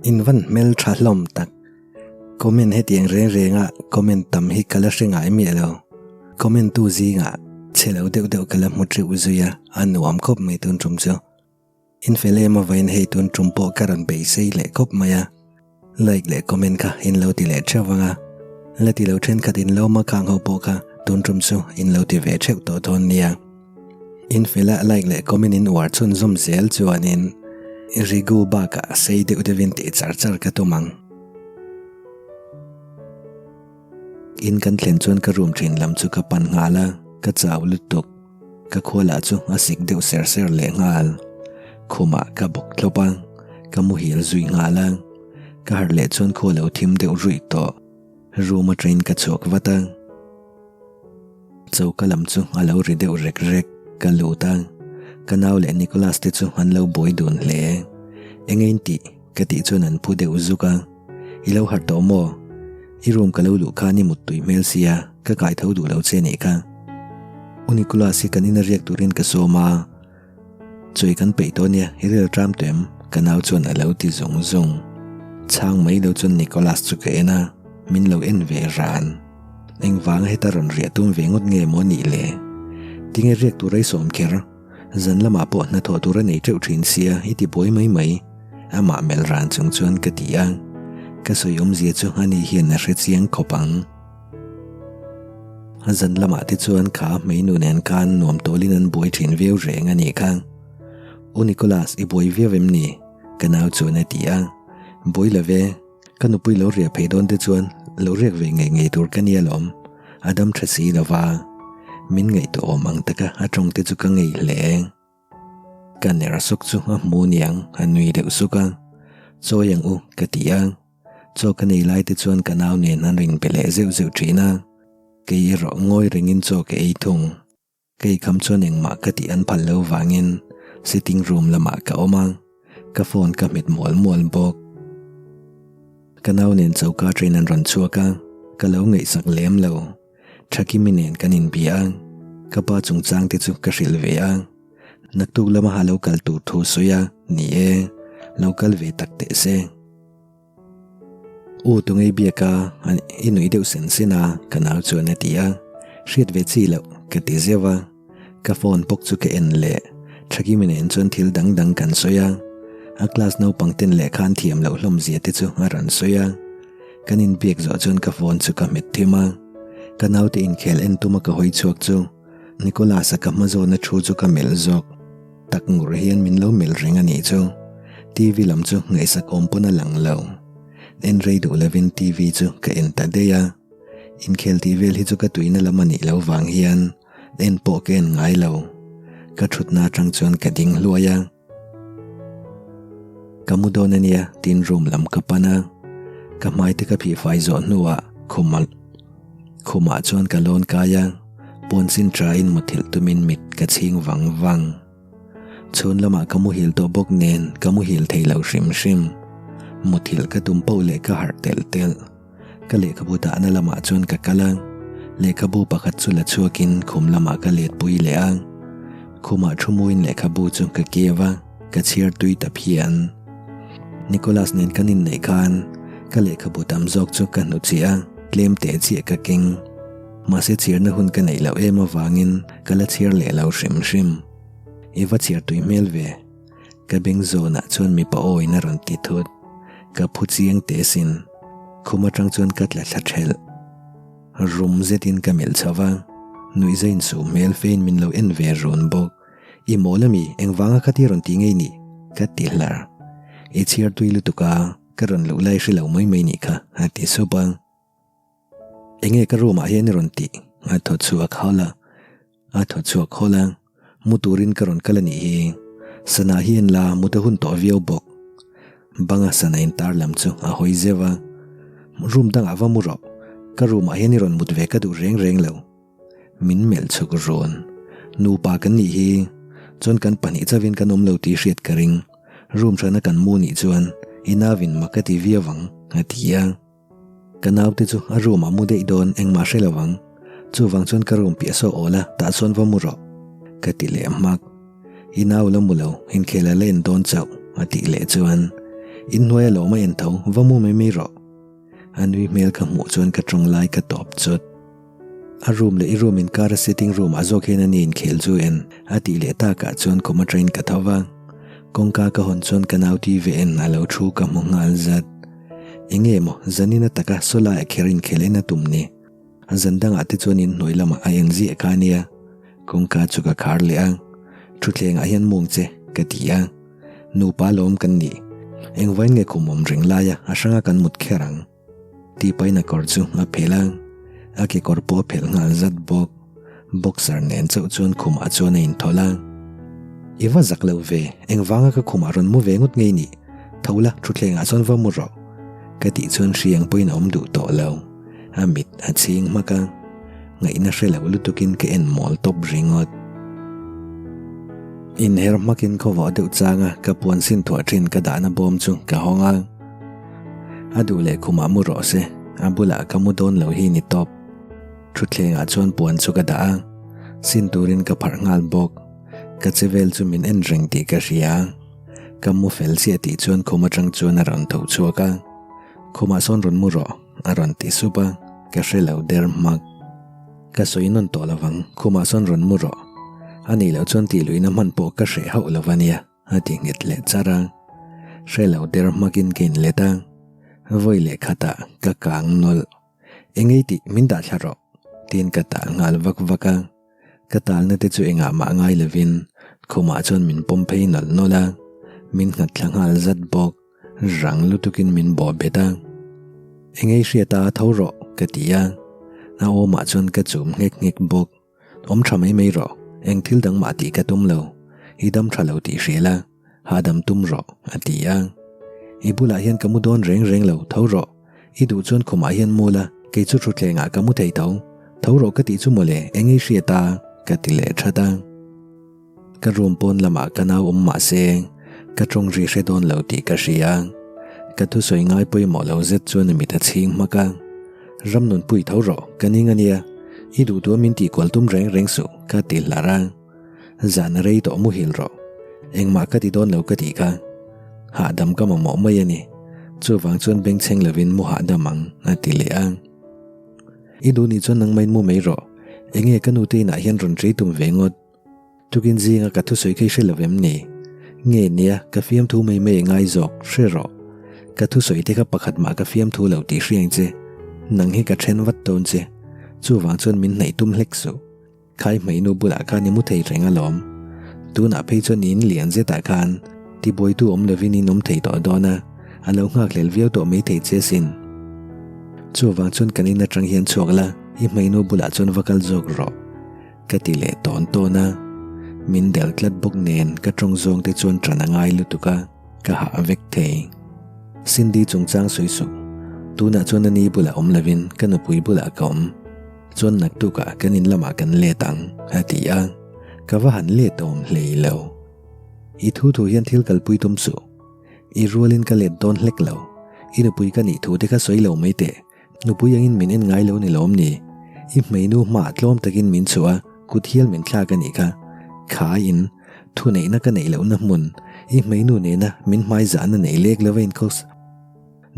In van hmel tha hlawm tak. Comment hetiang reng renga comment tam hi ka la hre ngai miah lo. Comment tu zingah chhe lo deuh deuh ka la hmu teuh zui a, a nuam khawp mai tun tum chu. In fel em avain hei tun tum pawh ka rawn beisei leh khawp mai a. Like leh comment kha in lo ti leh theuh vang a. La ti lo thenkhat in lo ma khang ho pawh kha tun tum chu in lo ti ve theuh tawh dawn nia. In fela like leh comment in uar chhunzawm zel chuanin rigu bakah sei deuh deuhin tih char char ka tum ang. In kan thlen chuan ka room thin lam chu ka pan nghal a, ka chau lutuk. Ka khualah chu a sik deuh ser ser leh nghal. Khumah ka bawk thlawp a, ka muhil zui nghal a. Ka harh leh chuan khua lo thim deuh ruih tawh. Room atangin ka chhuak vat a. Choka lam chu a lo ri deuh rek rek ka lut a, ka nau leh Nicholas te chu an lo buai dun hle. Eng ein tih ka tih chuan an phu deuh zuk a, I lo harh tawh maw? I room ka lo luh khan i muttui hmel sia, ka kai tho duh lo che nih kha. U Nicholas hi kan ina riak turin ka sawm a, chawi kan peih tawh nia, i rel tram tawh em? Ka nau chuan a lo ti zung zung. Chhang mai lo chuan Nicholas chu ka en a, min lo en ve ran. Engvanga heta rawn riah tum ve ngawt nge maw nih le? Tinge riak tur ei sawm kher? Zan lamah pawh hnathawh tur a nei teuh thin sia i ti buai mai mai. Amah melh ran chung chuan ka ti a. Ka sawi awmzia chu ani hian a hre chiang khawp ang. Zan lamah te chuan kha hmeinu nen khan nuam tawlin an buai thin viau reng a nih kha. U Nicholas i buai viau em ni? Ka nau chuan a ti a. Buai lo ve. Ka nupui lo riah phei dawn te chuan lo riak ve ngei ngei tur ka nia lawm, a dam tha si lo va, min ngaihtuah awm ang taka a tawng te chu ka ngei hle. Ka ner suk chu a hmu niang a nui deuh suk a, Chawi ang u ka ti a, chaw ka nei lai te chuan ka nau nen an ring be leh zeuh zeuh thin a, kei erawh ngawi rengin chaw ka ei thung. Kei kham chuan engmah ka tih an phal lo vangin sitting room lamah ka awm a, ka phone ka hmet mual mual bawk. Ka nau nen choka train an rawn chhuak a, ka lo ngaihsak lem lo. Thakimi nen kan inbia a, ka pa chungchang te chu ka hrilh ve a. Naktuk lama ha lo kal tur thu sawi a, ni e, lo kal ve tak teh se. U tungei biak a, i nuih deuh sen sen a, ka nau chuan a ti a, hriat ve chi loh ka ti zeuh a, ka phone bawk chu ka en leh, Thakimi nen chuan thil dang dang kan sawi a, a class naupang ten lehkha an thiam loh hlawm zia te chu a rawn sawi a, kan inbiak zawh chuan ka phone chu ka hmet thim a, ka naute inkhel en tuma ka hawi chhuak chu Nicholas-a ka hma zawna thu chu ka melh zawk. Tak ngur hian min lo melh reng a nih chu. TV lam chu ngaihsak awm pawn a lang lo. En rei duh lovin TV chu ka en ta daih a. Inkhel tih vel hi chu ka tuina lam a nih loh vang hian en pawh ka en ngai lo. Ka thutna atang chuan ka ding hluai a. Ka mu dawn a nia tiin room lam ka pan a. Ka hmai te ka phih fai zawh hnuah khum khumah chuan ka lawn kai a. Pawn sin thain muthilh tumin mit ka chhing vang vang. Chhun lamah ka muhil tawh bawk nen ka muhil thei lo hrim hrim. Muthilh ka tum poh leh ka harh telh telh. Ka lehkhabu dahna lamah chuan ka kal a, lehkhabu pakhat chu la chhuakin khum lamah ka let pui leh a. Khumah thu muin lehkhabu chu ka keu a, ka chhiar tui ta phian. Nicholas nen kan inneih khan ka lehkhabu tam zawk chu ka hnuchhiah a, tlem teh chiah ka keng. Mahse chhiarna hun ka neih loh em avangin ka la chhiar leh lo hrim hrim. I va chhiar tui hmel ve. Ka beng zawnah chuan mipa awiin a rawn ti thut. Ka phu chiang teh sin. Khum atang chuan ka tla thla thelh. Rum zetin ka melh chho va, nuihza insuh hmel fein min lo en ve run bawk. I mawl ami, engvanga khatia rawn ti ngei nih? Ka ti hlar. I chhiar tui lutuk a, ka rawn luh lai hre lo mai mai nih kha, a ti sup a. Enge ka room ah hian i rawn tih? A thaw chhuak hawlh a, a thaw chhuak hawlh a, mu turin ka rawn kal a nih hi. Sana hi en la, mut a hun tawh viau bawk. Banga sana in tar lam chu a hawi zeuh a, Room dangah va mu rawh, ka room ah hian i rawn mut ve ka duh reng reng lo. Min melh chhuk rawn. Nupa kan nih hi, chuan kan pahnih chauhin kan awm lo tih hriat ka ring. Room hrana kan mu nih chuan i nauin mak a ti viau ang, a ti a. Ka naute chu a room ah mu daih dawn engmah hre lo ang. Chuvang chuan ka room piah saw awl a, tah chuan va mu rawh. Ka ti leh hmak. I nau la mu lo, inkhel a la en dawn chauh a tih leh chuan. Inhnuai a lawm a en tho, va mu mai mai rawh. A nui hmel ka hmuh chuan ka tawng lai ka tawp chut. A room leh i room inkar a sitting room ah zawk hian a ni inkhel chu en a tih leh takah chuan khum atangin ka tho va. Kawngka ka hawn chuan ka nau TV en a lo thu ka hmu nghal zat. Enge maw zanin a taka sawlai a kher inkhel en a tum ni. A zan dangah te chuan inhnuai lamah a en ziah kha ania. Kawngka chu ka khar leh a, Thutthlengah hian mung che ka ti a. Nupa lawm kan nih. Engvain nge khum awm reng laia a hranga kan mut kher ang? Tih pahin a kawr chu a phelh a, a kekawr pawh a phelh nghal zat bawk. Boxer nen chauh chuan khumah chuan a inthawlh a. I va zak lo ve, engvanga ka khumah rawn mu ve ngawt ngei nih? Tho la, thutthlengah chuan va mu rawh. Ka tih chuan hriang pawhin a awm duh tawh lo. A mit a chhing hmak a, ngaihna hre lo lutukin ka en mawl tawp ringawt. Inher hmakin khawvawh deuh changa ka puan sin thuah thin ka dahna bawm chu ka hawng a. A duh leh khumah mu rawh se, a bulah ka mu dawn lo hi ni tawp. Thutthlengah chuan puan chu ka dah a, sin turin ka pharh nghal bawk. Ka che vel chu min en reng tih ka hria. Ka mu fel chiah tih chuan khum atang chuan a rawn tho chhuak a, Khumah sawn rawn mu rawh a rawn ti sup a, ka hre lo der hmak. Ka sawi nawn tawh lovang, khumah sawn rawn mu rawh. A nih loh chuan tih luihna hman pawh ka hreh hauh lo a nia a ti nghet leh char a. Hre lo der hmakin ka inlet a, vawi leh khatah ka kang nawlh. Engei tih min dah thla rawh, tiin ka tah nghal vak vak a. Ka talna te chu engah mah ngai lovin khumah chuan min pawm phei nawlh nawlh a, min nghat thla nghal zat bawk. Rang lutukin min bawh bet a. Engei hriat a tho rawh, ka ti a. A awmah chuan ka chum nghek nghek bawk. Awm tha mai mai rawh, eng thil dang mah tih ka tum lo. I dam tha lo tih hria la. Hahdam tum rawh, a ti a. I bulah hian ka mu dawn reng reng lo, tho rawh. I duh chuan khumah hian mu la, kei chu thutthlengah ka mu thei tho. Tho rawh ka tih chu mawle, eng i hriat a? ka ti leh that a. Ka room pawn lamah ka nau awm mah se, ka tawng ri hre dawn lo tih ka hria. Ka thusawi ngai pawimawh lo zet chuan a mit a chhing hmak a. Ramnunpui tho rawh, ka ning a nia. I duh duh a min tihkual tum reng reng suh, ka ti hlar a. Zan a rei tawh muhil rawh. Engmah ka ti dawn lo ka tih kha. Hahdam ka mamawh mai a ni. Chuvang chuan bengchheng lovin mu hahdam ang, a ti leh a. I duh nih chuan nangmahin mu mai rawh. Enge ka nute inah hian rawn ṭei tum ve ngawt. Tukin zinga ka thusawi kha i hre lo em ni? Nge nia, ka fiamthu mai mai a ngai zawk, hre rawh. Ka thusawi te kha pakhat mah ka fiamthu lo tih hriang che. Nang hi ka ṭhen vat dawn che. Chuvang chuan min hnaih tum hlek suh. Khai hmeinu bulah khan i mu thei reng alawm. Tunah phei chuan in lian zetah khan tibuaitu awm lovin in awm thei tawh dawn a, a lo nghakhlel viau tawh mai thei che sin. Chuvang chuan kan in atang hian chhuak la, i hmeinu bulah chuan va kal zawk rawh. Ka ti leh tawn tawn a, min del tlat bawk nen ka tawng zawng te chuan ṭan a ngai lutuk a, ka hah vek thei. Cindy chungchang sawi suh, tunah chuan a ni bulah awm lovin ka nupui bulah ka awm. Chuan naktukah kan in lamah kan let ang, a ti a. Ka va han let awm hlei lo. I thu thu hian thil kalpui tum suh. I rualin ka let dawn hlek lo. I nupui ka nih thu te kha sawi lo mai teh. Nupui angin min en ngai lo ni lawm ni? I hmeinu hmaah tlawm takin min chhuah a, kut hial min thlak a nih kha. Khai in, thu neihna ka neih lohna hmun, i hmeinu nena min hmaizahna nei lek lova inkhaw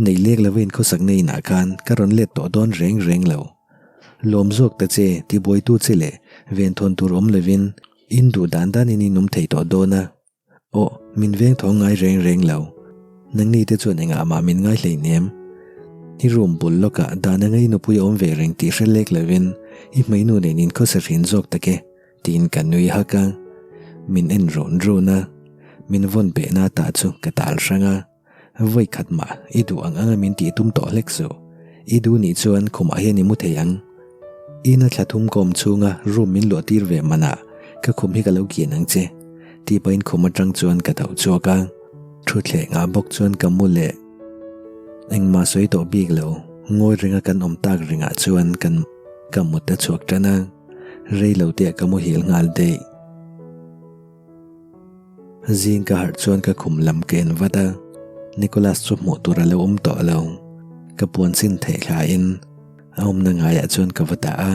nei lek lova inkhawsakna inah khan ka rawn let tawh dawn reng reng lo. Lawm zawk ta che, tibuaitu che leh venthawn tur awm lovin in duh dan danin in awm thei tawh dawn a. Aw, min veng thaw ngai reng reng lo. Nangni te chuan engah mah min ngai hleinem. I room bul lawkah dan anga i nupui a awm ve reng tih hre lek lovin i hmeinu nen in khawsa hrin zawk tak e, tiin ka nui hak a. Min en run run a, min vawn behna tah chu ka tal hrang a. Vawi khat mah i duh ang anga min tih tum tawh hlek suh. I duh nih chuan khumah hian i mu thei ang. Ina thla thum kawm chhunga room min luah tir ve manah ka khum hi ka lo kian ang che. Tih pahin khum atang chuan ka tho chhuak a. Thutthlengah bawk chuan ka mu leh. Engmah sawi tawh bik lo, ngawi ringa kan awm tak ringah chuan kan ka mut a chhuak tan a. Rei lo te ah ka muhil nghal daih. Zing ka harh chuan ka khum lam ka en vat a, Nicholas chu hmuh tur a lo awm tawh lo. Ka puan sin theih thla in a awmna ngaiah chuan ka va dah a,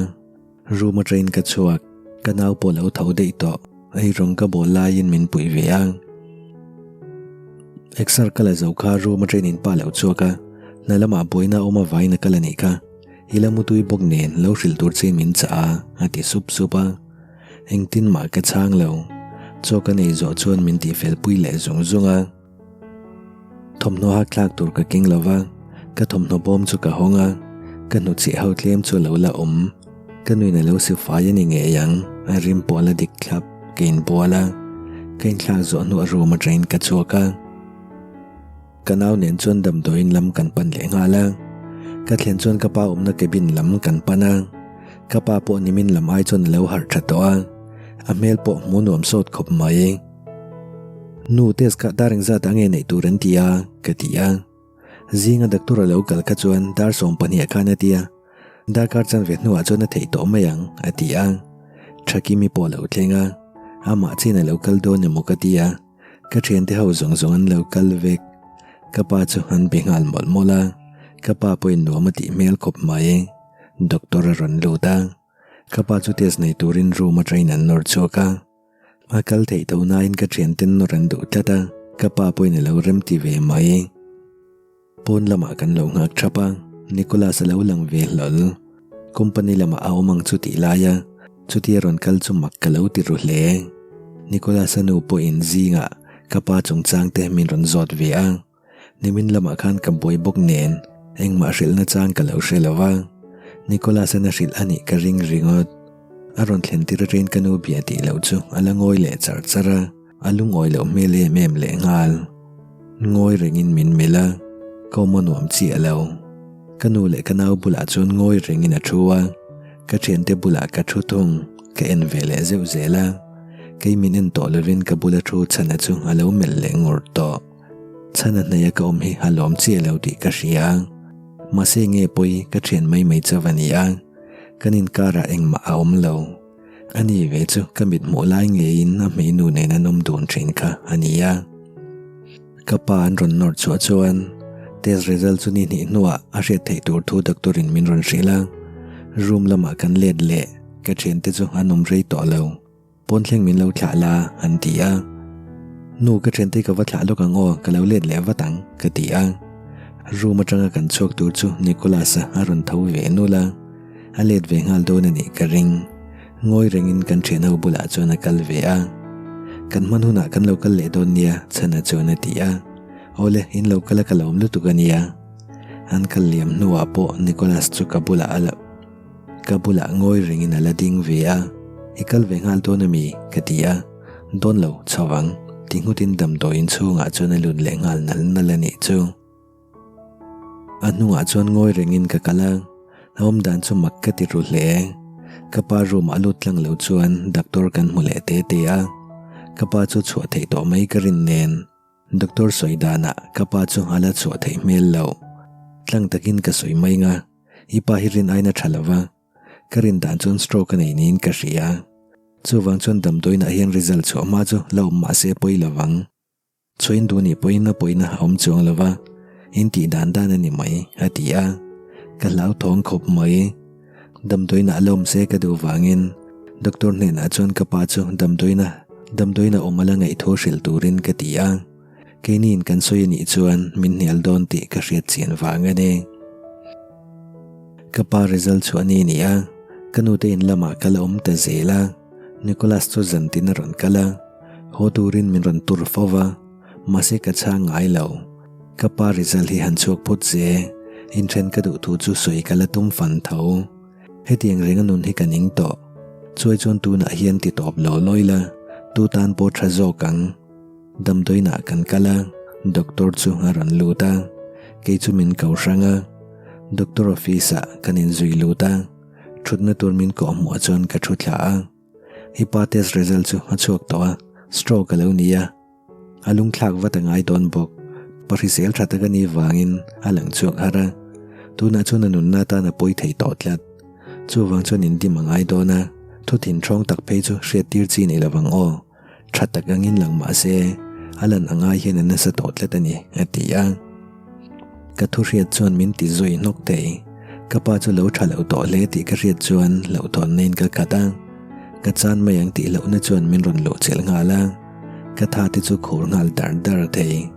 room atangin ka chhuak, ka nau pawh lo tho daih tawh, eirawng ka bawl laiin min puih ve a. Exer ka la zo kha room atangin in pa lo chhuak a, hna lamah buaina a awm avangin a kal a nih kha. I la mutui bawk nen lo hrilh tur che min chah a, a ti sup sup a. Engtin mah ka chhang lo. Chaw ka nei zawh chuan min tihfel pui leh zung zung a. Thawmhnaw hak thlak tur ka keng lo va, ka thawmhnaw bawm chu ka hawng a, ka hnutchhiah ho tlem chu a lo la awm. Ka nuin a lo si fai a ni ngei ang, a rim pawh a la dik thlap, ka inbual a, ka inthlak zawh hnuah room atangin ka chhuak a. Ka nau nen chuan damdawiin lam kan pan leh nghal a, ka thlen chuan ka pa awmna cabin lam kan pan a, ka pa pawh nimin lam ai chuan a lo harh tha tawh a, a hmel pawh hmu nuam sawt khawp mai. Nu test kha dar engzat ah nge neih tur an ti a? ka ti a. Zinga doctor a lo kal kha chuan dar 12 ah khan a ti a, darkar chanve hnuah chuan a theih tawh mai ang a ti a. Thakimi pawh a lo thleng a, amah chin a lo kal dawn emaw ka ti a, ka thiante ho zawng zawng an lo kal vek. Ka pa chu an be nghal mawlh mawlh a, ka pa pawhin nuam a tih hmel khawp mai. Doctor a rawn lut a, ka pa chu test nei turin room atangin an nawr chhuak a. A kal theih tho nain ka thianten nawr an duh tlat a, ka pa pawhin a lo rem ti ve mai. Pawn lamah kan lo nghak thap a, Nicholas a lo lang ve hlawl. Company lamah a awm ang chu tih lai a, chutia rawn kal chu mak ka lo ti ru hle. Nicholas-a nu pawhin zingah ka pa chungchang te min rawn zawt ve a. Nimin lamah khan ka buai bawk nen engmah hrilhna chang ka lo hre lo va, Nicholas-an a hrilh a nih ka ring ringawt. A rawn thlen tir aṭain ka nu bia tih loh chu a la ngawi leh char char a, a lungawi loh hmel em em leh nghal. Ngawi rengin min melh a, ka awm a nuam chiah lo. Ka nu leh ka nau bulah chuan ngawi rengin a thu a, ka thiante bulah ka thu thung, ka en ve leh zeuh zel a. Kei min en tawh lovin ka bula thu chhana chu a lo melh leh ngur tawh. Chhana hnaia ka awm hi a lawm chiah lo tih ka hria. Mahse nge pawi ka thian mai mai chauh a ni a, kan inkarah engmah a awm lo. A ni ve chu ka mit hmuh lai ngeiin a hmeinu nen an awm dun thin kha a ni a. Ka pa an rawn nawr chhuah chuan test result chu ni hnih hnuah a hriat theih tur thu doctor in min rawn hrilh a. Room lamah kan let leh, ka thiante chu an awm rei tawh lo. Pawn thleng min lo thlah la, an ti a. Nu, ka thiante ka va thlah lawk ang aw, ka lo let leh vat ang, ka ti a. Room atanga kan chhuak tur chu Nicholas-a a rawn tho ve nul a, a let ve nghal dawn a nih ka ring. Ngawi rengin kan thian ho bulah chuan a kal ve a. Kan hman hunah kan lo kal leh dawn nia, Chhana chuan a ti a. Awle, in lo kal a ka lawm lutuk a nia. An kal liam hnuah pawh Nicholas chu ka bulah a. Ka bulah ngawi rengin a la ding ve a, I kal ve nghal dawn ami? ka ti a, Dawn lo, chho ang, ti nghutin damdawiin chhungah chuan a lut leh nghal nal nal a nih chu. A hnungah chuan ngawi rengin ka kal a, a awm dan chu mak ka ti ru hle. Ka pa room ah lut tlang lo chuan doctor kan hmu leh te te a, ka pa chu chhuah theih tawh mai ka rin nen. Doctor sawi danah ka pa chu a la chhuah theih hmel lo. Tlang takin ka sawi mai nga, i pa hi rin aina tha lova, ka rin dan chuan stroke a nei niin ka hria. Chuvang chuan damdawiinah hian result chhuah hma chu la awm mahse pawi lovang. Chhuain duh nih pawhin a pawina a awm chuang lova, in tih dan dan a ni mai, a ti a. Ka hlauthawng khawp mai. Damdawiinah la awm se ka duh vangin doctor hnenah chuan ka pa chu damdawiina damdawiina awm a la ngaih thu hrilh turin ka ti a, keiniin kan sawi a nih chuan min hnial dawn tih ka hriat chian vang a ni. Ka pa result chhuah ni a ni a, ka nute in lamah ka la awm ta zel a, Nicholas chu zantin a rawn kal a, haw turin min rawn tur fo va. Mahse ka chhang ngai lo. Ka pa result hi han chhuak phawt se, inthen ka duh thu chu sawi ka la tum fan tho. Hetiang renga nun hi ka ning tawh. Chuai chuan tunah hian ti tawp lo lawi la, tu tan pawh tha zawk ang. Damdawiinah kan kal a, doctor chu a rawn lut a, kei chu min ko hrang a. Doctor office ah kan inzui lut a, thutna tur min kawhhmuh chuan ka thu thla a. I pa test result chu a chhuak tawh a, stroke a lo ni a. A lungthlak vat a ngai dawn bawk. Pa hrisel tha tak a nih vangin a lang chhuak har a, tunah chuan a nunna atan a pawi thei tawh tlat. Chuvang chuan indim a ngai dawn a, thu thinthawng tak phei chu hriat tir chi nei lovang aw. Tha tak angin lang mah se, a lan a ngai hian a nasa tawh tlat a ni, a ti a. Ka thu hriat chuan min ti zui hnawk thei. Ka pa chu lo tha lo tawh hle tih ka hriat chuan hlauhthawnna in ka khat a. Ka chan mai ang tih hlauhna chuan min rawn luh chilh nghal a. Ka tha te chu khur nghal dar dar thei.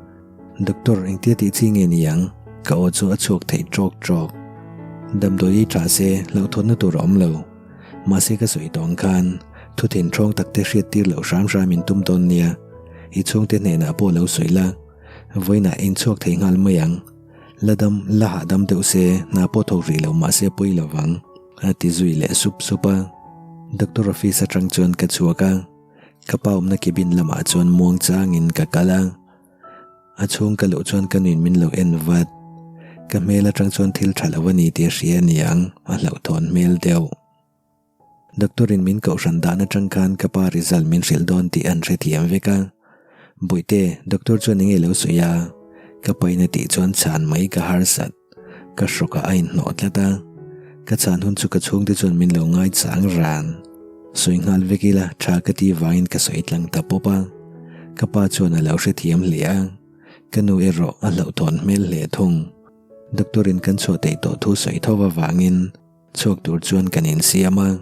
Doctor, engtia tih chi nge ni ang? Ka aw chu a chhuak thei ṭawk ṭawk. Damdawi ei ṭha se, hlauhthawnna tur a awm lo. Mahse ka sawi tawh ang khan, thu thinṭhawng takte hriattir loh hram hram in tum dawn nia. I chhungte hnenah pawh lo sawi la, vawiinah inchhuak thei nghal mai ang. La dam, la hahdam deuh se, hna pawh thawk rih lo mahse pawi lo vang, a ti zui leh sup sup a. Doctor office atang chuan ka chhuak a, ka pa awmna cabin lamah chuan muang changin ka kal a. A chhung ka luh chuan ka nuin min lo en vat. Ka hmel atang chuan thil tha lo a ni tih a hria a niang, a hlauhthawn hmel deuh. Doctor in min kohhran dan atang khan ka pa result min hrilh dawn tih an hrethiam vek a. Bawihte, doctor chuan enge lo sawi a? Ka pain a tih chuan chhan mai ka harsat. Ka hrawkah a inhnawh tlat a. Ka chhan hun chu ka chhungte chuan min lo ngai chang ran. Sawi nghal vek ila tha ka ti vangin ka sawi tlang ta pawp a. Ka pa chuan a lo hrethiam hle a. Ka nu erawh a hlauhthawn hmel hle thung. Doctor in kan chhuah theih tawh thu sawi tho avangin Chhuak tur chuan kan insiam a,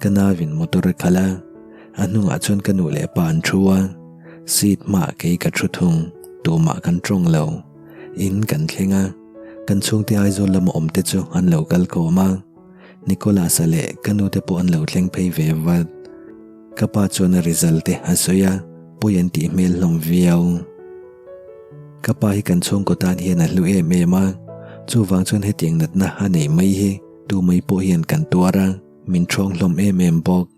ka nauin motor a khalh a, a hnungah chuan ka nu leh pa an thu a, seat hmaah kei ka thu thung, tumah kan tawng lo. In kan thleng a, kan chhungte Aizawl lama awm te chu an lo kal khawm a, Nicholas-a leh ka nu te pawh an lo thleng phei ve vat. Ka pa chuan a result te a sawi a, pawi an tih hmel hlawm viau. Ka pa hi kan chhungkaw tan hian a hlu em em a, chuvang chuan hetiang natna a nei mai hi tu mai pawh hian kan tuar a, min ṭhawng hlawm em em bawk.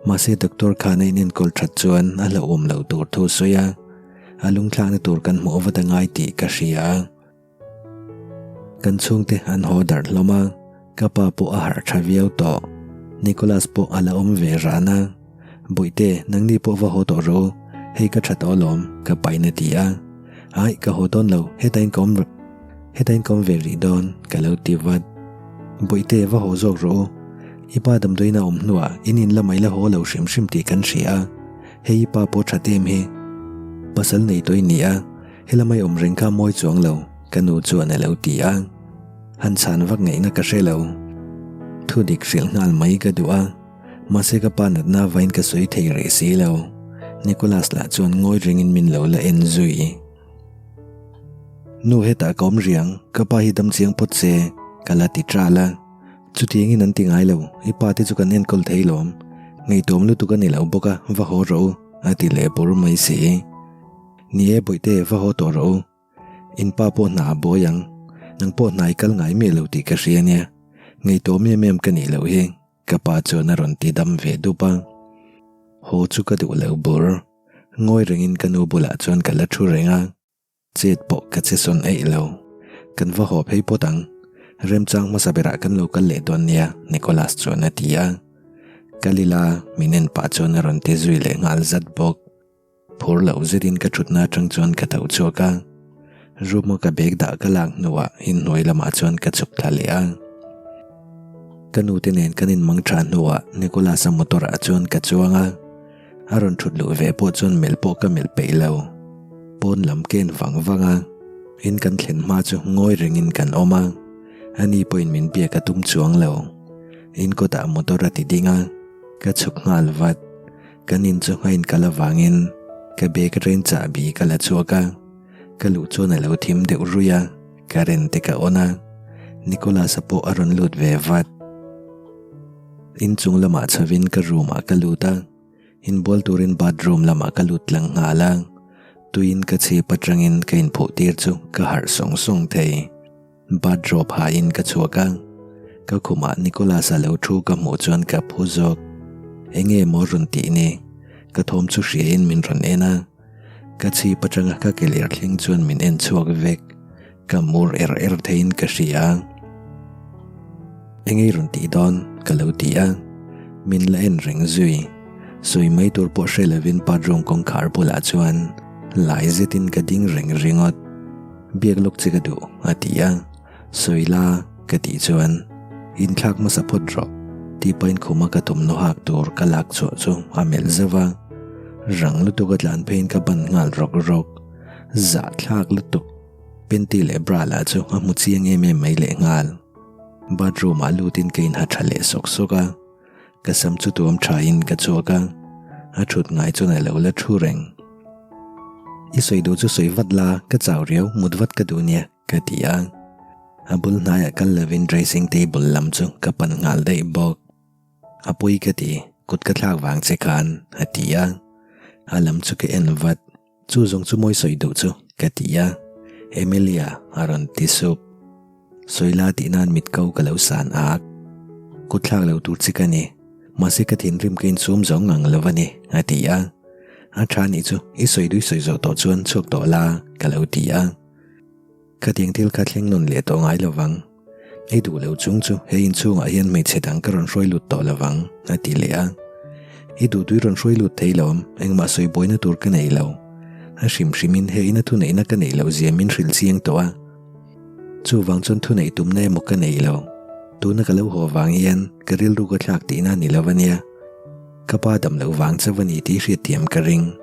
Mahse doctor khan a inenkawl ṭhat chuan a hlauhawm loh tur thu sawi a, a lungthlakna tur kan hmuh vat a ngai tih ka hria. Kan chhungte an haw darh hlawm a, ka pa pawh a harh tha viau tawh. Nicholas pawh a la awm ve ran a, Bawihte, nangni pawh va haw tawh rawh u, hei ka tha tawh alawm, ka pain a ti a. Aih, ka haw dawn lo, hetah in ka awm hetah in ka awm ve rih dawn, ka lo ti vat. Bawihte, va haw zawk rawh u, i pa damdawiin a awm hnuah in in lamah i la haw lo hrim hrim tih kan hria a, hei i pa pawh tha em hi. Pasal nei tawh i ni a. Helamai awm reng kha mawi chuang lo, ka nu chuan a lo ti a. Han chhan vak ngaihna ka hre lo. Thu dik hrilh nghal mai ka duh a, mahse ka pa natna vain ka sawi thei rih si lo. Nicholas lah chuan ngawi rengin min lo la en zui. Nu hetah ka awm riang, ka pa hi dam chiang phawt se, ka la ti ṭal a. Chutiangin an ti ngai lo, i pa te chu kan enkawl thei lawm. Ngaihtuam lutuk a ni lo bawk a, va haw rawh u, a ti leh bur mai si. Ni e Bawihte va haw tawh rawh u. In pa pawh hna a buai ang. Nang pawh hna i kal ngai miah lo tih ka hria nia. Ngaihtuah em em ka nih loh hi ka pa chuan a rawn ti dam ve dup a. Haw chu ka duh lo bur. Ngawi rengin ka nu bulah chuan ka la thu reng a. Chet pawh ka che sawn eih lo. Kan va haw phei phawt ang. Remchang hmasa berah kan lo kal leh dawn nia Nicholas chuan a ti a. Kal ila min en pah chuan a rawn ti zui leh nghal zat bawk. Phur loh zetin ka thutna atang chuan ka tho chhuak a, room a ka bag dah ka lak hnuah inhnuai lamah chuan ka chhuk thla leh a. Ka nu te nen kan inmang tha hnuah Nicholas-a motor ah chuan ka chuang a, a rawn thut luh ve pawh chuan melh pawh ka melh peih lo. Pawn lam ka en vang vang a, in kan thlen hma chu ngawi rengin kan awm a, ani pawhin min biak a tum chuang lo. In kawtah motor a ti ding a, ka chhuk nghal vat. Kan in chu a inkal avangin ka bag ren chahbi ka la chhuak a, ka luh chuan a lo thim deuh ruih a, current te ka on a, Nicholas-a pawh a rawn lut ve vat. Inchung lamah chhovin ka room ah ka lut a, inbual turin bathroom lamah ka lut tlang nghal a, tuiin ka chhip atangin ka inphuh tir chu ka harh sawng sawng thei. Bathrobe hain ka chhuak a, ka khumah Nicholas-a lo thu ka hmuh chuan ka phu zawk. Enge maw rawn tih ni? Ka thawm chu hriain min rawn en a, ka chhip atanga ka ke ler thleng chuan min en chhuak vek. Ka mur er er theiin ka hria. Enge i rawn tih dawn? ka lo ti a, min la en reng zui. Sawi mai tur pawh hre lovin bathroom kawngkhar bulah chuan lai zetin ka ding reng ringawt. Biak lawk che ka duh, a ti a. Sawi la, ka tih chuan, Inthlak hmasa phawt rawh, tih pahin khuma ka thawmhnaw hak tur ka lak chhuah chu a melh zauh a. Rang lutuk a tlan pheiin ka ban nghal rawk rawk. Zahthlak lutuk. Panty leh bra lah chu a hmu chiang em em mai lehnghal. Bathroom ah lutin ka inha tha leh sawk sawk a. Ka sam chu tuam thain ka chhuak a, a thut ngai chuan a lo la thu reng. I sawi duh chu sawi vat la, ka chau riau, mut vat ka duh nia, ka ti a. A bul hnaiah kal lovin dressing table lam chu ka pan nghal daih bawk. A pawi ka ti, kut ka thlak vang che khan, a ti a. A lam chu ka en vat. Chu zawng chu mawi sawi duh chu ka ti a, Emilia a rawn ti sup. Sawi la tih nan mit ko ka lo san ak. Kut thlak lo tur che ka ni, mahse ka thinrim ka insum zawng ngang lo a ni a ti a. A tha nih chu i sawi dui sawi zawh tawh chuan chhuak tawh la ka lo ti a. Khatiang thil kha thleng nawn leh tawh ngai lovang. Ei duh lo chung chu he inchhungah hian hmeichhe dang ka rawn hruai lut tawh lovang, a ti leh a. I duh tui rawn hruai lut thei lo, engmah sawi buaina tur ka nei lo. A hrim hrimin he ina thuneihna ka neih loh zia min hrilh chiang tawh a. Chuvang chuan thuneih tumna emaw ka nei lo. Tuna ka lo haw vang hian ka rilru ka thlak tihna a ni lo a nia. Ka pa dam loh vang chauh a ni tih hriatthiam ka ring.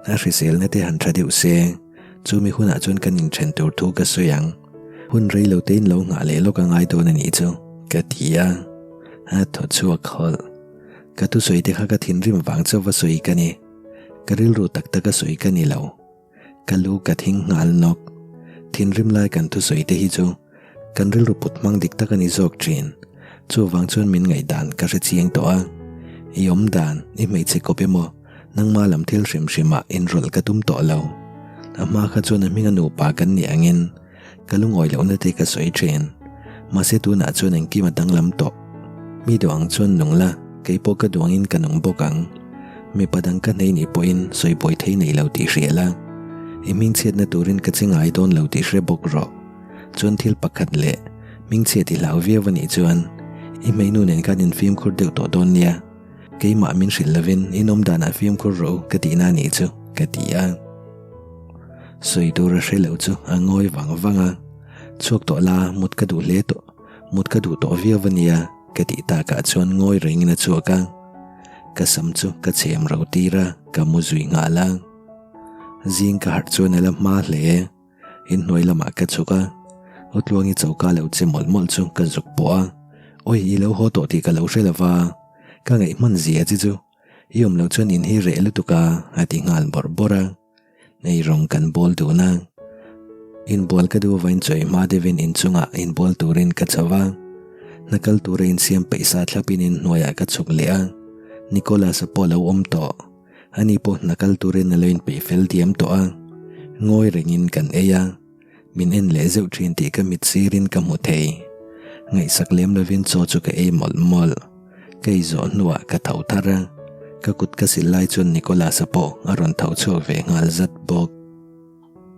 A hriselna te han tha deuh se. Chumi hunah chuan kan inthen tur thu ka sawi ang. Hun rei lo tein lo nghah leh lawk a ngai dawn a nih chu, ka ti a. A thaw chhuak hawlh. Ka thusawi te kha ka thinrim vang chauh va sawi ka ni. Ka rilru tak tak a sawi ka ni lo. Ka lu ka thing nghal nawk. Thinrim lai kan thusawi te hi chu kan rilru put hmang dik tak a ni zawk thin. Chuvang chuan min ngaihdan ka hre chiang tawh a. I awm dan, i hmeichhe kawp emaw, nangma lam thil hrim hrimah inrawlh ka tum tawh lo. A hma kha chuan a hminga nupa kan nih angin ka lungawi lohna te ka sawi thin. Mahse tunah chuan engkim a danglam tawh. Mi duh ang chuan nung la, kei pawh ka duh angin ka nung bawk ang. Mipa dang ka hnei nih pawhin sawi buai thei nei lo tih hria la. I hmingchhiatna turin ka che ngai dawn lo tih hre bawk rawh. Chuan thil pakhat leh hmingchhiat i hlau viau a nih chuan i hmeinu nen khan in fimkhur deuh tawh dawn nia. Keimah min hrilh lovin in awm danah fimkhur rawh u ka tihna a nih chu ka ti a. Sawi tur a hre lo chu a ngawi vang vang a, Chhuak tawh la mut ka duh hle tawh, mut ka duh tawh viau a nia ka tih takah chuan ngawi rengin a chhuak a. Ka sam chu ka chhem ro tir a, ka mu zui nghal a. Zing ka harh chuan a la hma hle. Inhnuai lamah ka chhuk a, Utluangi choka lo che mawlh mawlh chu ka zuk pawh a, Awi i lo haw tawh tih ka lo hre lo va, ka ngaih hman zia che chu i awm loh chuan in hi reh lutuk a, a ti nghal bawrh bawrh a, eirawng kan bawl dun a. Inbual ka duh vain chawi hma deuhin inchungah inbual turin ka chho a, hna kal tura insiam peih sa thlapin inhnuaiah ka chhuk leh a, Nicholas-a pawh a lo awm tawh. Ani pawh hna kal turin a lo inpeih fel diam tawh a, ngawi rengin kan ei a, min en leh zeuh thin tih ka mit sirin ka hmu thei. Ngaihsak lem lovin chaw chu ka ei mawlh mawlh. Ka ei zawh hnuah ka tho thar a, ka kut ka sil lai chuan Nicholas-a pawh a rawn tho chhuak ve nghal zat bawk.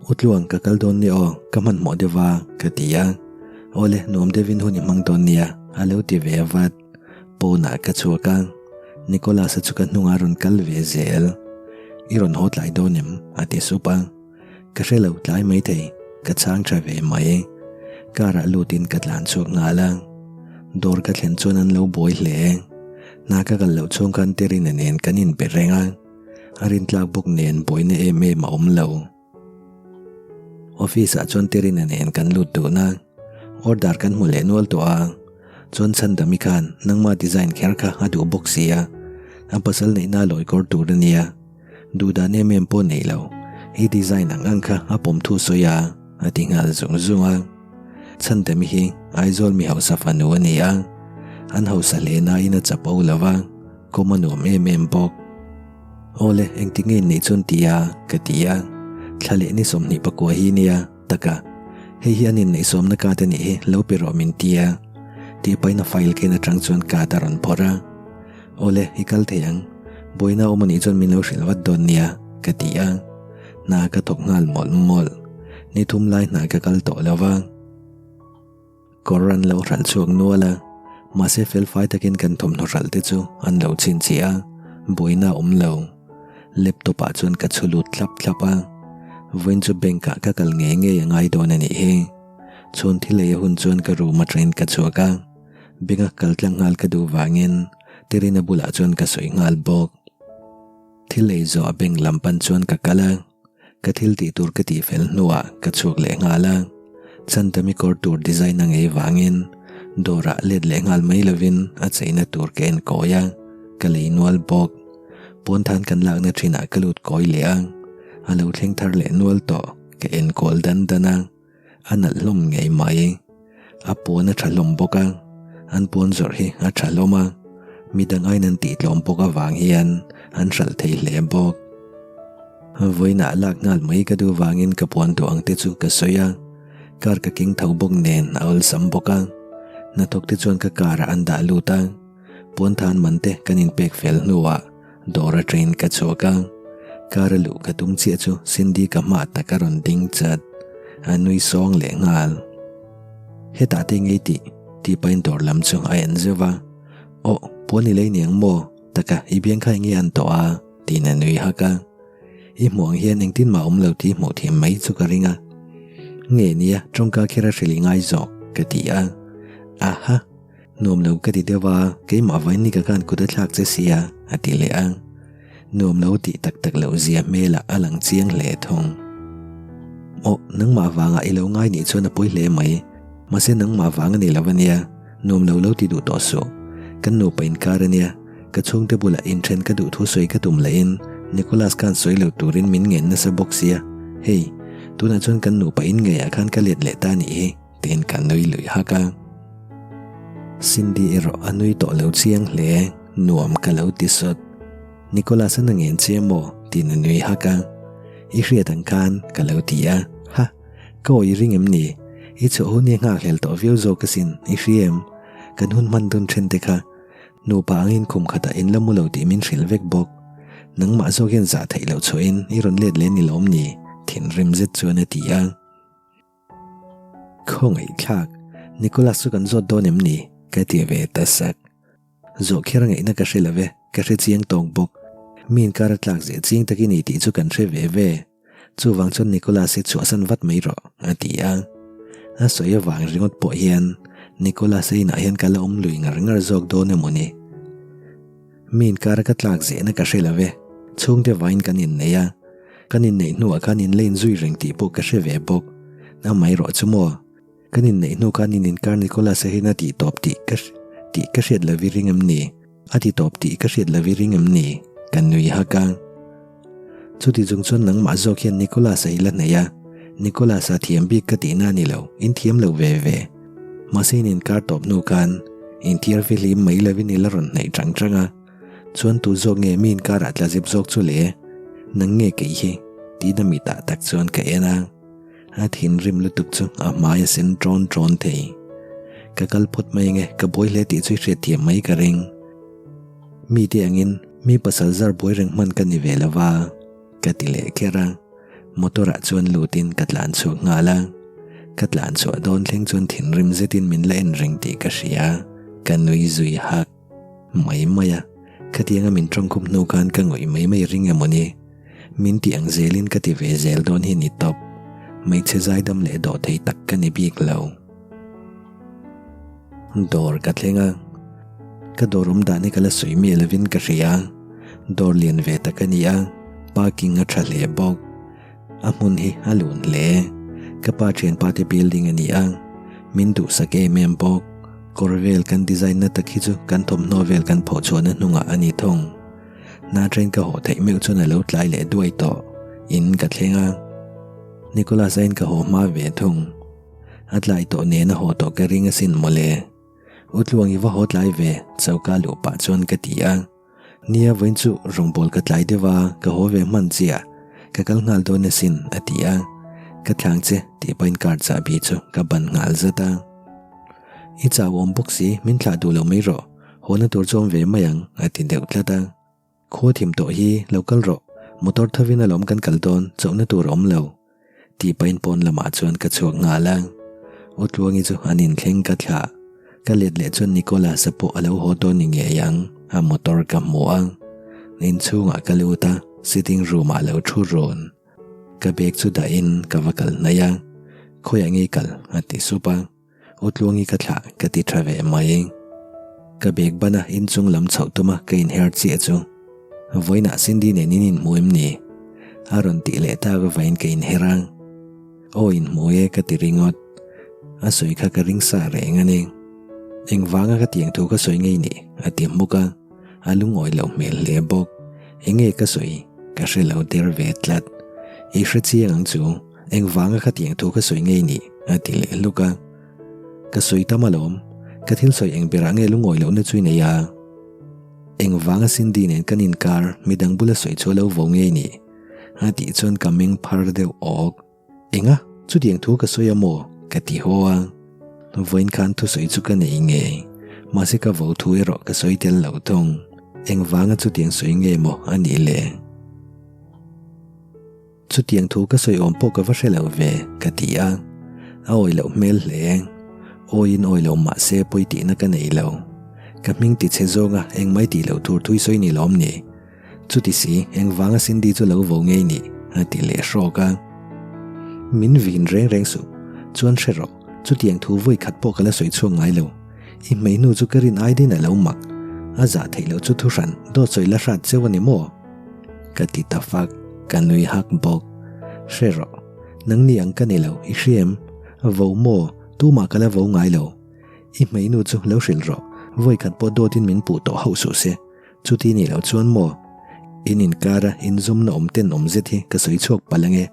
U Tluang ka kal dawn nia aw, ka hmanhmawh deuh va, ka ti a. Awle, nuam deuhin hun i hmang dawn nia, a lo ti ve vat. Pawnah ka chhuak a, Nicholas-a chu ka hnungah a rawn kal ve zel. I rawn haw tlai dawn em? a ti sup a. Ka hre lo tlai maithei, ka chhang tha ve mai. Car-ah lutin ka tlan chhuak nghal a. Dawr ka thlen chuan an lo buai hle. Hna ka kal loh chhung khan Terina nen kan inbe reng a. A rintlak bawk nen buaina em em a awm lo. Office ah chuan Terina nen kan lut dun a, order kan hmu leh nual tawh a, chuan Chhandami khan nangma design kher kha a duh bawk si a, a pasal neihna a lawi kawr tur a nia, duh dan em em pawh nei lo, i design ang ang kha a pawm thu sawi a, a ti nghal zung zung a. Chhandami hi Aizawl mi hausa fanu a ni a, an hausa hle nain a chapo lo va. Kawm a nuam em em bawk. Awle, engtik nge inneih chuan ti a? ka ti a. Thla leh ni 20 pakua hi nia, taka. Hei hi an inneih sawmna card a nih hi, lo pe rawh min ti a. Tih pahin a file ken atang chuan card a rawn phawrh a. Awle, i kal thei ang. Buaina awm a nih chuan min lo hrilh vat dawn nia, ka ti a. Hna ka thawk nghal mawlh mawlh. Ni thum lai hna ka kal tawh lo va. Kawr an lo hralh chhuak nual a, mahse felfai takin kan thawmhnaw hralh te chu an lo chhinchhiah a, buaina a awm lo. Laptop ah chuan ka chhu lut thlap thlap a, vawiin chu bank ah ka kal ngei ngei a ngai dawn a nih hi. Chhun thil ei a hun chuan ka room atangin ka chhuak a, bank a kal tlang nghal ka duh vangin Terina bulah chuan ka sawi nghal bawk. Thil ei zawh a bank lam pan chuan ka kal a. Ka thil tih tur ka tih fel hnuah ka chhuak leh nghal a, Chantami kawr tur design a ngei vangin dawrah let leh nghal mai lovin a cheina tur ka en kawi a, ka lei nual bawk. Puanthan kan lakna thinah ka lut kawi leh a, A lo thleng thar leh nual tawh, ka enkawl dan dan a, a nalh hlawm ngei mai. A puan a tha hlawm bawk a, an puan zawrh hi a tha hlawm a, midang aiin an tihtlawm bawk avang hian an hralh thei hle bawk. Vawiinah lak nghal mai ka duh vangin ka puan duh ang te chu ka sawi a, car ka keng tho bawk nen a awlsam bawk a, hnathawk te chuan ka car ah an dah lut a. Puanthan man te kan inpek fel hnuah dawr atangin ka chhuak a, car a luh ka tum chiah chu Cindy ka hma tak a rawn ding chat, a nui sawng leh nghal. Hetah te ngei tih tih pahin dawr lam chu a en zeuh a, Aw, puan i lei niang maw? Taka i biang kha enge an tawh a? tiin a nui hak a. I hmuh ang hian engtin mah awm lo tih hmuh thiam mai chu ka ring a. Nge nia, tawngka kher a hrilh i ngai zawk, ka ti a. Aha! Nuam lo ka ti deuh a, keimah vain ni ka khan kut a thlak che sia, a ti leh a. Nuam lo tih tak tak loh zia hmelah a lang chiang hle thung. Aw, nangmah vangah i lo ngai nih chuan a pawi hle mai. Mahse nangmah vang a ni lo ania, nuam lo lo ti duh tawh suh. Kan nupa inkar ania, ka chhungte bulah inthen ka duh thu sawi ka tum lahin Nicholas khan sawi lo turin min ngen nasa bawk sia. Hei, tunah chuan kan nupa in ngeiah khan ka let leh ta nih hi. Tiin ka nui lui hak a. Cindy erawh a nui tawh lo chiang hle, nuam ka lo ti sawt. Nicholas a na ngen che maw? Tiin a nui hak a. I hriat ang khan ka lo ti a, ha! Ka awi ring em ni? I chhuah hun hi a nghakhlel tawh viau zawk asin, i hria em? Kan hun hman dun then te kha nupa angin khum khatah in la mu lo tih min hrilh vek bawk. Nangmah zawk hian zah theih loh chhuahin i rawn let leh ni lawm ni? Thinrim zet chuan a ti a. Khawngaihthlak, Nicholas chu kan zawt dawn em ni? Ka ti ve ta sak. Zawh kher ngaihna ka hre lo ve, ka hre chiang tawk bawk. Mi inkar a tlak zeh chiang tak i ni tih chu kan hre ve ve. Chuvang chuan Nicholas hi chhuahsan vat mai rawh, a ti a. A sawi avang ringawt pawh hian Nicholas-a inah hian ka la awm lui ngar ngar zawk dawn emaw ni? Mi inkar a ka tlak zehna ka hre lo ve, chhungte vain kan innei a. Kan inneih hnuah khan in la inzui reng tih pawh ka hre ve bawk. Amaherawh chu maw? Kan inneih hnu khan in inkar Nicholas-a hian a tih tawp tih ka tih ka hriat lo i ring em ni? A ti tawp tih ka hriat lo i ring em ni? Ka nui hak a. Chuti chung chuan nangmah zawk hian Nicholas-a i la hnaih a, Nicholas-a thiam bik ka tihna a ni lo, in thiam lo ve ve. Mahse in inkar tawp hnu khan inthiar fihlim mai lovin i la rawn hnaih chang chang a. Chuan tu zawk nge mi inkarah tla zep zawk chu le? Nang nge kei hi? Tiin a mitah tak chuan ka en a. A thinrim lutuk chu a hmai a sen ṭawn ṭawn thei. Ka kal phawt mai ange, ka buai hle tih chu i hriatthiam mai ka ring. Mite angin mi pasal zar buai reng hman ka ni ve lo va, ka ti leh kher a. Motor ah chuan lutin ka tlan chhuak nghal a. Ka tlan chhuah dawn thleng chuan thinrim zetin min la en reng tih ka hria, ka nui zui hak. Mai mai a, khatianga min tawngkhum hnu khan ka ngawih mai mai ring emaw ni? Min tih ang zelin ka ti ve zel dawn hi ni tawp. Hmeichhe zaidam leh dawh thei tak ka ni bik lo. Dawr ka thleng a, ka dawr awm dan hi ka la sawi miah lovin ka hria. Dawr lian ve tak a ni a, parking a tha hle bawk. A hmun hi a lun hle. Ka pa thianpa te building a ni a, min duhsak em em bawk. Kawr vel kan design na tak hi chu kan thawmhnaw vel kan phawh chhuahna hnungah a ni thung. Hna train ka haw theih meuh chuan a lo tlai leh duai tawh. In ka thleng a. Nicholas a in ka haw hma ve thung. A tlai tawh nen a haw tawh ka ring asin mawle. U Tluang i va haw tlai ve, choka luh pah chuan ka ti a. Nia vawiin chu rawngbâwl ka tlai deuh a, ka haw ve hman chiah. Ka kal nghal dawn asin, a ti a. Ka thlang che, tih pahin car chahbi chu ka ban nghal zat a. I chau awm bawk si, min thlah duh lo mai rawh. Hawna tur chu awm ve mai ang, a ti deuh tlat a. Khua thim tawh hi, lo kal rawh. Motor thovin alawm kan kal dawn, chauhna tur a awm lo. Tih pahin pawn lamah chuan ka chhuak nghal a. U Tluangi chu an inthleng ka thlah. Ka let leh chuan Nicholas-a pawh a lo haw dawn ni ngei ang, a motor ka hmu a. Inchhungah ka lut a, sitting room-ah lo thu run. Ka bag chu dahin ka va kal hnaih a, Khawiah nge i kal? a ti sup a. U Tluangi ka thlah ka ti tha ve mai. Ka bag ban a inchung lam chhoh tum a ka inher chiah chu vawiinah Cindy nen in inhmu em ni? A rawn tih leh tak avain ka inher a. Aw inhmu e ka ti ringawt. A sawi kha ka ring sa reng a ni. Engvanga ka tiang thu ka sawi ngei ni? A ti hmuk a. A lungawi loh hmel hle bawk. Enge ka sawi? Ka hre lo der ve tlat. I hre chiang ang chu, engvanga khatiang thu ka sawi ngei ni? a ti leh hluk a. Ka sawi tam alawm, ka thil sawi eng berah nge lungawi lohna chu i nei a? Engvanga Cindy nen kan inkar midang bula sawi chu a lo vo ngei ni? a tih chuan ka meng phar deuh awk. Enga? Chutiang thu ka sawi a maw? ka ti haw a. Vawiin khan thusawi chu ka nei ngei. Mahse ka vo thu erawh ka sawi tel lo thung. Engvanga chutiang sawi nge maw a nih le? Chutiang thu ka sawi awm pawh ka va hre lo ve, ka ti a. A awi loh hmel hle. Awiin awi lo mah se pawi tihna ka nei lo. Ka hming ti chhe zawnga engmai tih loh tur thui sawi ni lawm ni? Chuti si, engvanga Cindy chu lo vo ngei ni? a ti leh hrawk a. Min vin reng reng suh. Chuan hre rawh, chutiang thu vawi khat pawh ka la sawi chhuak ngai lo. I hmeihnu chu ka rin ai din a lo mak. A zah theih loh chu thuhran dawt sawi la hrat cheu a ni maw? Ka ti ta fak, ka nui hak bawk. Hre rawh, nangni ang ka ni lo, i hria em? Vo maw? Tumah ka la vo ngai lo. I hmeihnu chu lo hrilh rawh, vawi khat pawh dawtin min puh tawh hauh suh se. Chuti nih loh chuan maw? In inkara inzawmna awm ten awm zet hi ka sawi chhuak palh ange.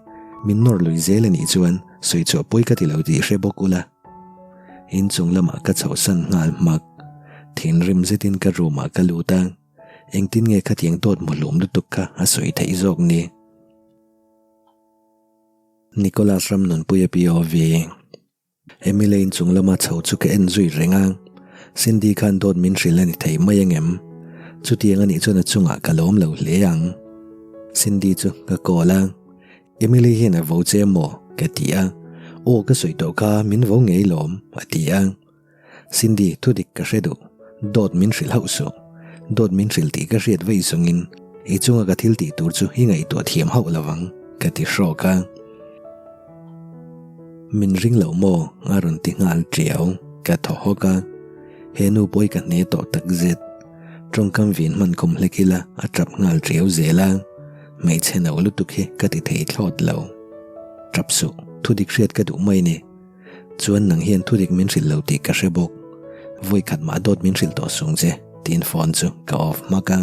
Min nawr lui zel a nih chuan sawi chhuah pawi ka ti lo tih hre bawk ula. Inchung lamah ka chhohsan nghal hmak. Thinrim zetin ka room ah ka lut a, engtin nge khatiang dawt muhlum lutuk kha a sawi theih zawk ni? Nicholas Ramnunpuia POV. Emily inchung lama chho chu ka en zui reng a, Cindy khan dawt min hrilh a ni thei mai angem? Chutiang a nih chuan a chungah ka lawm lo hle ang. Cindy chu ka call a, Emily hian a vo che maw? ka ti a, Aw ka sawi tawh kha min vo ngei lawm a ti a. Cindy thudik ka hre duh, dawt min hrilh hauh suh. Dawt min hrilh tih ka hriat vei zawngin i chunga ka thil tih tur chu i ngaihtuah thiam hauh lo vang, ka ti hrawk a. Min ring loh maw? a rawn ti nghal tiau, ka thaw hawk a. He nu pawi ka hne tawh tak zet. Tawngkam vin hman khum hlek ila a tap nghal tiau zel a, hmeichhe no lutuk hi ka ti thei thlawt lo. Tap suh, thudik hriat ka duh mai ni. Chuan nang hian thudik min hrilh lo tih ka hre bawk. Vawi khat mah dawt min hrilh tawh sung che, tiin phone chu ka off hmak a.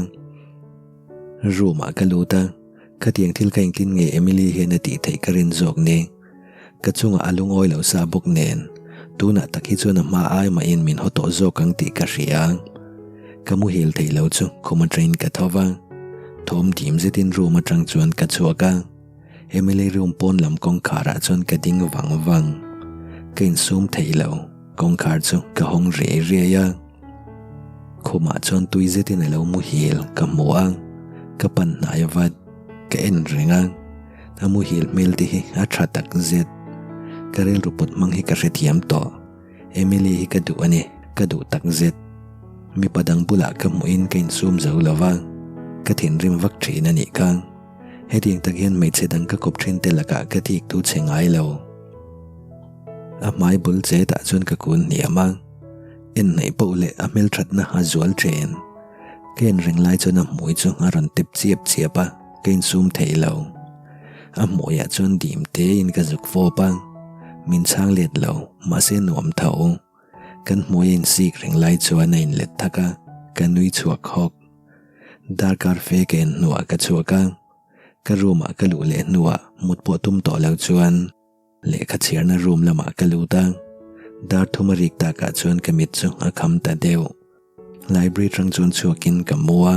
Room ah ka lut a, khatiang thil kha engtin nge Emily hian a tih theih ka rin zawk ni. Ka chungah a lungawi lo sa bawk nen, tunah tak hi chuan a hma ai mahin min haw tawh zawk ang tih ka hria. Ka muhil thei lo chu khum atangin ka tho va, thawm dim zetin room atang chuan ka chhuak a. Emily room pawn lam kawngkhar ah chuan ka ding vang vang. Ka insum thei lo, kawngkhar chu ka hawng riai riai a. Khumah chuan tui zetin a lo muhil ka hmu a, ka pan hnai vat, ka en reng a. A muhil hmel te hi a tha tak zet. Ka rilru put hmang hi ka hrethiam tawh. Emily hi ka duh a ni, ka duh tak zet. Mipa dang bulah ka hmuhin ka insum zo lo va, ka thinrim vak thin a nih kha. Hetiang tak hian hmeichhe dang ka kawp thin te lakah ka thik tu che ngai lo. A hmai bul chetah chuan ka kun hniam a, en hnaih poh leh a hmelthatna a zual thin. Ka en reng lai chuan a hmui chu a rawn tep chiap chiap a, ka insum thei lo. A hmuiah chuan dim tein ka zuk fawp a, min chhang let lo, mahse nuam tho. Kan hmui a insik reng lai chuan a inlet thak a, ka nui chhuak hawk. Darkar fe ka en hnuah ka chhuak a, ka room ah ka luh leh hnuah mut pawh tum tawh lo chuan lehkha chhiarna room lamah ka lut a, dar thum a rik takah chuan ka mit chu a kham ta deuh. Library tang chuan chhuakin ka mu a.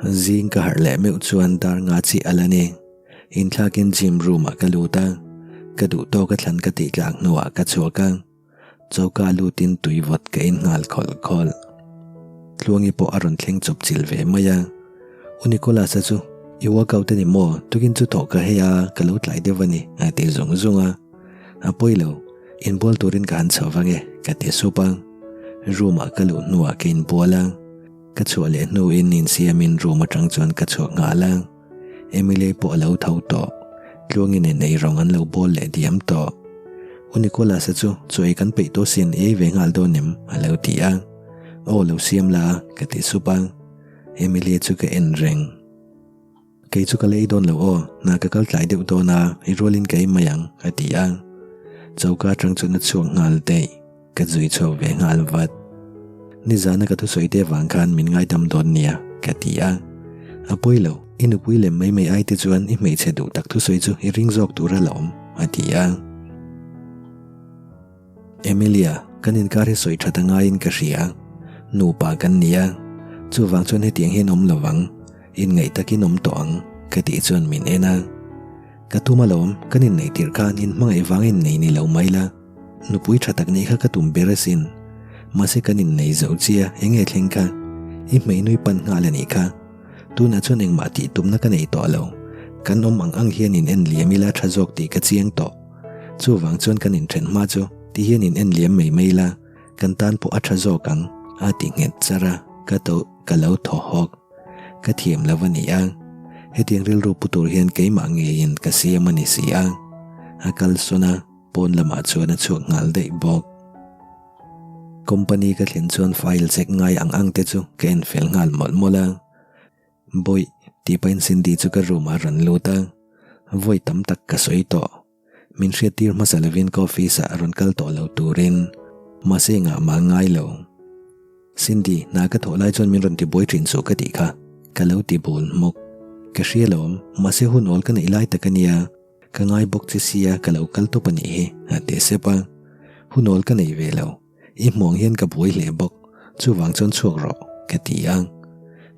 Zing ka harh leh meuh chuan dar nga chiah a la ni. Inthlakin gym room ah ka lut a, ka duh tawk a thlan ka tih tlak hnuah ka chhuak a. Choka lutin tui vawt ka in nghal khawlh khawlh. Tluangi pawh a rawn thleng chawp chilh ve mai a. U Nicholas-a chu i workout a ni maw? Tukin chu thawh ka hei a, ka lo tlai deuh a ni a ti zung zung a. A pawi lo, inbual turin ka han chho vang e ka ti sup a. Room ah ka luh hnuah ka inbual a, ka chhuah leh hnuin insiamin room atang chuan ka chhuak nghal a. Emily pawh a lo tho tawh. Tluangi nen eirawng an lo bawl leh diam tawh. U Nicholas-a chu chaw ei kan peih tawh sin ei ve nghal dawn em? a lo ti a. Aw lo siam la ka ti sup a. Emily chu ka en reng. Kei chu ka la ei dawn lo aw, hna ka kal tlai deuh dawn a, i rualin ka ei mai ang a ti a. Choka atang chuan a chhuak nghal daih. Ka zui chhuak ve nghal vat. Nizana ka thusawi te vang khan min ngaidam dawn nia ka ti a. A pawi lo, i nupui lem mai mai ai te chuan i hmeichhe duh tak thusawi chu i ring zawk tur alawm, a ti a. Emilia, kan inkar hi sawi that a ngaiin ka hria. Nupa kan ni a, chuvang chuan hetiang hian awm lo vang, inngaih takin awm tawh ang, ka tih chuan min en a. Ka tum alawm, kan inneih tirh khan inhmangaih vang innei ni lo mai la, nupui tha tak neih kha ka tum ber asin. Mahse kan innei zo chia, eng nge thleng kha? I hmeinui pan nghal a nih kha. Tunah chuan engmah tih tumna ka nei tawh lo. Kan awm ang ang hian in en liam ila tha zawk tih ka chiang tawh. Chuvang chuan kan inthen hma chu ti hian in en liam mai mai la, kan tan pawh a tha zawk ang, a ti nghet char a, ka to ka lo thaw hawk. Ka thiam lo a ni a, hetiang rilru pu tur hian keimah ngeiin ka siam a ni si a. A kalsawn a, pawn lamah chuan a chhuak nghal daih bawk. Company ka thlen chuan file check ngai ang ang te chu ka en fel nghal mawlh mawlh a. Bawih, tih pahin Cindy chu ka room ah a rawn lut a, vawi tam tak ka sawi tawh. Min hriattir hmasa lovin ka office ah a rawn kal tawh lo turin, mahse engah mah ngai lo. Cindy, hna ka thawh lai chuan min rawn ti buai thin suh ka tih kha, ka lo ti bul hmawk. Ka hria lawm, mahse hun awl ka neih lai tak a nia. Ka ngai bawk che sia ka lo kal tawp a nih hi, a ti sep a. Hunawl ka nei ve lo, i hmuang hian ka buai hle bawk, chuvang chuan chhuak rawh, ka ti a.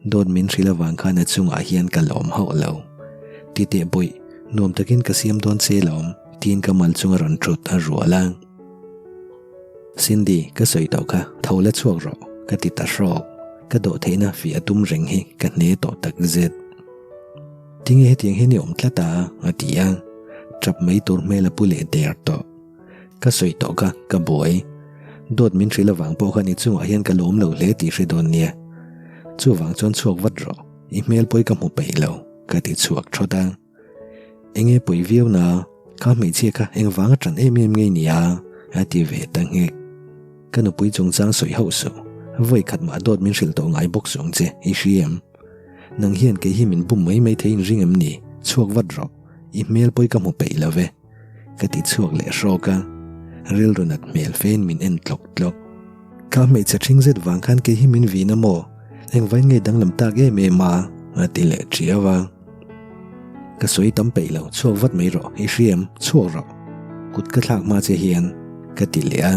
Dawt min hrilh avang khan a chungah hian ka lawm hauh lo. Ti teh bawih, nuam takin ka siam dawn che lawm, tiin ka mal chunga rawn thut a rual a. Cindy, ka sawi tawh kha, tho la chhuak rawh, ka ti ta hrawk. Ka dawh theihna fih a tum reng hi ka hne tawh takzet. Tinge hetiang hian i awm tlat a? a ti a, tap mai tur hmel a pu leh der tawh. Ka sawi tawh kha, ka buai. Dawt min hrilh avang pawh khan i chungah hian ka lawm lo hle tih hre dawn nia. Chuvang chuan chhuak vat rawh, i hmel pawi ka hmu peih lo, ka ti chhuak thawt a. Enge pawi viau na, kha hmeichhia kha engvang a tan em em ngei nia? a ti ve ta nghek. Ka nupui chungchang sawi hauh suh, vawi khat mah dawt min hrilh tawh ngai bawk suh ang che, i hria em? Nang hian kei hi min bum mai mai thei in ring em ni? Chhuak vat rawh. I hmel pawi ka hmu peih lo ve. Ka ti chhuak leh hrawk a. Rilru nat hmel fein min en tlawk tlawk. Ka hmeichhe ṭhing zet vang khan kei hi min vin a maw? Engvain nge danglam tak em em a? A ti leh ṭiau a. Ka sawi tam peih lo, chhuak vat mai rawh, i hria em? Chhuak rawh. Kut ka thlak hma che hian ka ti leh a.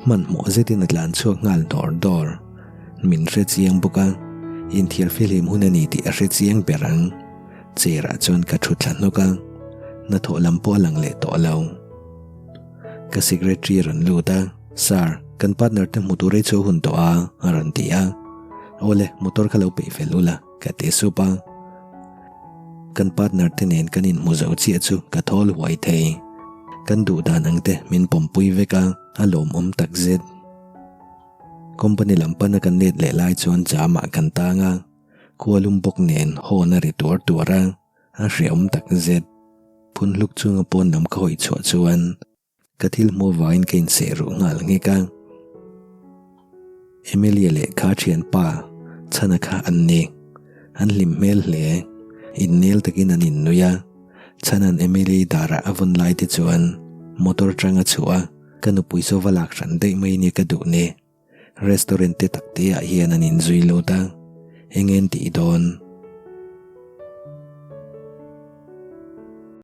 Hmanhmawh zetin a tlan chhuak nghal dawr dawr. Min hre chiang bawk a, inthiar fihlim hun a ni tih a hre chiang ber ang. Chair ah chuan ka thu thla hnawk a, hnathawh lam pawh a lang leh tawh lo. Ka secretary a rawn lut a, Sir, kan partner te hmu tur ei chhuah hun tawh a, a rawn ti a. Awle, motor kha lo peih fel ula, ka ti sup a. Kan partner te nen kan inhmu zo chiah chu ka thawl huai thei. Kan duh dan ang te min pawmpui vek a, a lawmawm takzet. Company lam pana kan let leh lai chuan jam ah kan tang a, khualum bawk nen hawn a ri tuar tuar a, a hreawm tak zet. Phun hluk chunga pawn lam ka hawi chhuah chuan ka thil hmuh avangin ka inseh ruh nghal nghek a. Emilia leh kha thianpa chhana kha an ni. An hlim hmel hle. Innel takin an innui a, chhana'n Emilia darah a vawn lai te chuan motor tang a chhuah a. Ka nupui chu va lak hran daih mai nia ka duh ni. Restaurant te tak te ah hian an inzui lut a, eng en tih dawn?